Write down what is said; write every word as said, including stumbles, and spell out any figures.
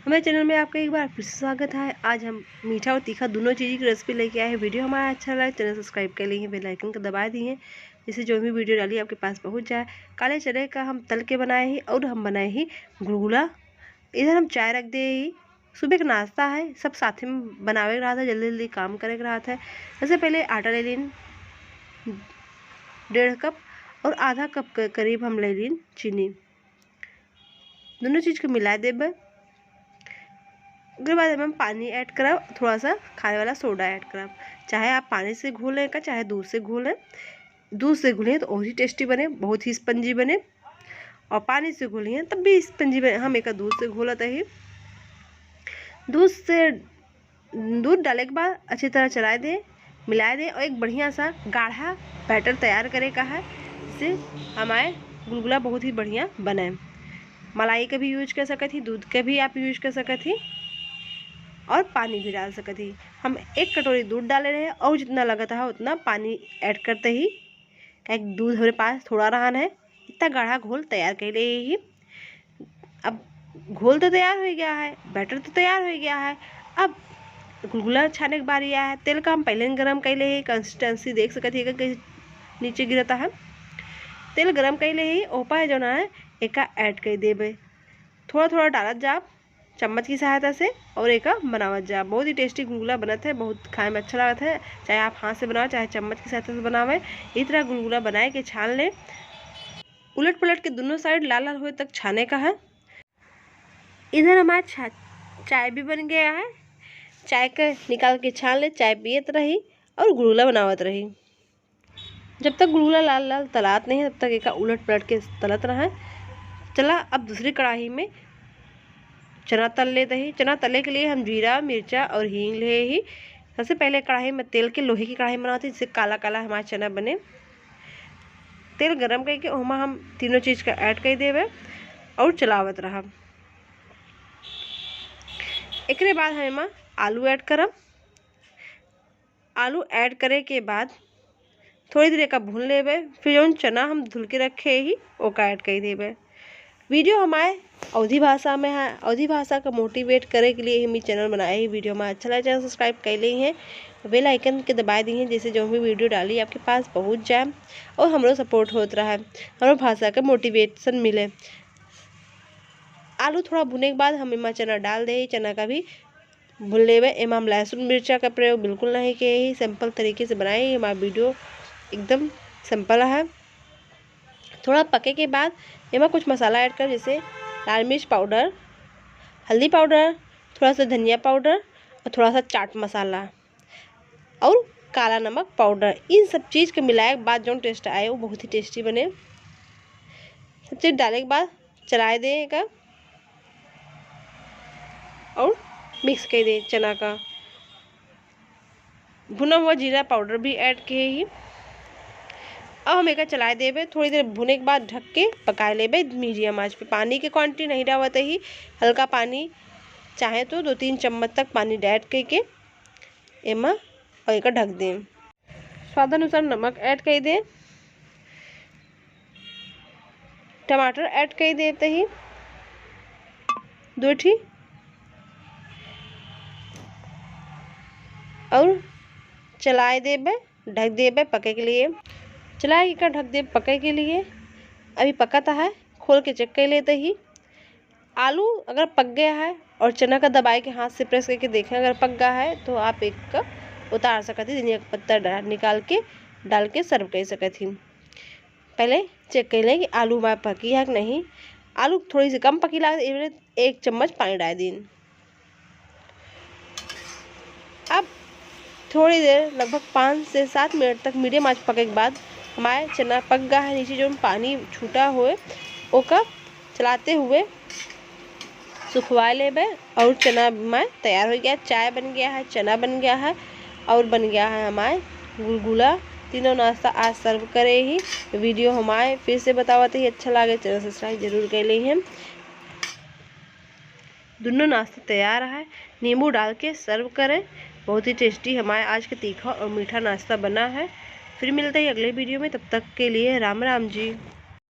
हमारे चैनल में आपका एक बार फिर से स्वागत है। आज हम मीठा और तीखा दोनों चीज़ की रेसिपी लेके आए हैं। वीडियो हमारा अच्छा लगा, चैनल सब्सक्राइब कर लीजिए, बेल आइकन को दबा दीजिए, जिससे जो भी वीडियो डाली आपके पास पहुंच जाए। काले चने का हम तल के बनाए ही और हम बनाए ही गुलगुला। इधर हम चाय रख दे ही, सुबह का नाश्ता है, सब साथ में बनावे के रहत है, जल्दी जल्दी काम करे के रहत है। सबसे पहले आटा ले लीन डेढ़ कप और आधा कप के करीब हम ले लीन चीनी। दोनों चीज़ के मिला देबे। ओकरे बाद हम पानी ऐड करब, थोड़ा सा खाए वाला सोडा ऐड करब। चाहे आप पानी से घोलें का, चाहे दूध से घोलें। दूध से घोलें तो और ही टेस्टी बने, बहुत ही स्पंजी बने, और पानी से घोलें तब भी स्पंजी बने। हम एक दूध से घोलत ही। दूध से, दूध डाले के बाद अच्छी तरह चलाए दें, मिलाए दें और एक बढ़िया सा गाढ़ा बैटर तैयार करे का है, जिससे हमारे गुलगुला बहुत ही बढ़िया बने। मलाई का भी यूज कर सकत ही, दूध का भी आप यूज कर सकत ही और पानी भी डाल सकत ही। हम एक कटोरी दूध डाले रहे और जितना लगत है उतना पानी ऐड करते ही, काहे कि दूध हमरे पास थोड़ा रहन है। इतना गाढ़ा घोल तैयार कर ले ही। अब घोल तो तैयार हो गया है, बैटर तो तैयार हो गया है। अब गुलगुला छाने के बारी आया है। तेल का हम पहले ही गरम कर ले ही, कंसिस्टेंसी देख सकत ही कि नीचे गिरता है। तेल गरम कर ले ही, ओपा है जो ना है, एका ऐड कर देबे। थोड़ा थोड़ा डालत जाब चम्मच की सहायता से और एका बनावत जाब। बहुत ही टेस्टी गुलगुला बनत है, बहुत खाए में अच्छा लागत है। चाहे आप हाथ से बनाओ, चाहे चम्मच की सहायता से बनावे। इस तरह गुलगुला बनाए के छान ले। उलट पलट के दोनों साइड लाल लाल होए तक छाने का है। इधर हमारा छा-, चाय भी बन गया है। चाय के निकाल के छान ले, चाय पियत रही और गुलगुला बनावत रही। जब तक गुलगुला लाल लाल तलात नहीं है, तब तक एका उलट पलट के तलत रहे। चला, अब दूसरी कढ़ाई में चना तल लेते ही। चना तले के लिए हम जीरा, मिर्चा और हींग ले ही। सबसे पहले कढ़ाई में तेल के, लोहे की कढ़ाई बनावत ही, जिससे काला काला हमारा चना बने। तेल गरम करके ओमा हम तीनों चीज का ऐड कर देबे और चलावत रहब। एकरे बाद हम एमा आलू ऐड करब। आलू ऐड करे के बाद थोड़ी देर एका भून लेबे, फिर जौन चना हम धुल के रखे ही ओका ऐड कर देबे। वीडियो हमारे अवधी भाषा में है। अवधी भाषा का मोटिवेट करे के लिए हम ई चैनल बनाए ही। वीडियो हमारा अच्छा लगे, चैनल सब्सक्राइब कर ली हैं, बेल आइकन के दबाए दी हैं, जिससे जो भी वीडियो डाली आपके पास पहुंच जाए और हमरो सपोर्ट होत रहे, हमरो भाषा के मोटिवेशन मिले। आलू थोड़ा भुने के बाद हम एमा चना डाल दे, चना का भी भून लेबे। एमा हम लहसुन मिर्चा का प्रयोग बिल्कुल नहीं किए ही, सिंपल तरीके से बनाए ही। हमारा वीडियो एकदम सिंपल है। थोड़ा पके के बाद एमा कुछ मसाला ऐड कर, जैसे लाल मिर्च पाउडर, हल्दी पाउडर, थोड़ा सा धनिया पाउडर और थोड़ा सा चाट मसाला और काला नमक पाउडर। इन सब चीज़ के मिलाए के बाद जौन टेस्ट आए, वो बहुत ही टेस्टी बने। सब चीज़ डाले के बाद चलाए दें एका और मिक्स कर दें चना का। भुना हुआ जीरा पाउडर भी ऐड किए ही। अब हम एका चलाए देबे, थोड़ी देर भुने के बाद ढक के पकाए लेबे मीडियम आंच पे। पानी के क्वांटिटी नहीं डालत ही, हल्का पानी चाहे तो दो तीन चम्मच तक पानी ऐड करके एमा और एका ढक दें। स्वाद अनुसार नमक ऐड कर दें। टमाटर ऐड कर देते ही दो ठी और चलाए देबे, ढक देबे पके के लिए। चलाए के ढक देबे पके के लिए। अभी पकत है, खोल के चेक कर लेते ही। आलू अगर पक गया है और चना का दबाए के हाथ से प्रेस करके देखें, अगर पक गया है तो आप एक उतार सकत ही, धनिया का पत्ता डा-, निकाल के, डाल के सर्व कर सकत ही। पहले चेक कर लें कि आलू हमारा पकी है कि नहीं। आलू थोड़ी सी कम पकी लागत, एक चम्मच पानी डाल दीन। अब थोड़ी देर, लगभग पाँच से सात मिनट तक मीडियम आंच पके के बाद हमारे चना पक गया है। नीचे जो पानी छूटा हुए, ओका चलाते हुए सुखवा लेबे। और चना हमारे तैयार हो गया, चाय बन गया है, चना बन गया है और बन गया है हमारे गुलगुला। तीनों नाश्ता आज सर्व करे ही। वीडियो हमारे फिर से बतावत ही अच्छा लागे, चैनल सब्सक्राइब जरूर कर ली हैं। दोनों नाश्ता तैयार है, नींबू डाल के सर्व करें। बहुत ही टेस्टी हमारे आज का तीखा और मीठा नाश्ता बना है। फिर मिलते हैं अगले वीडियो में, तब तक के लिए राम राम जी।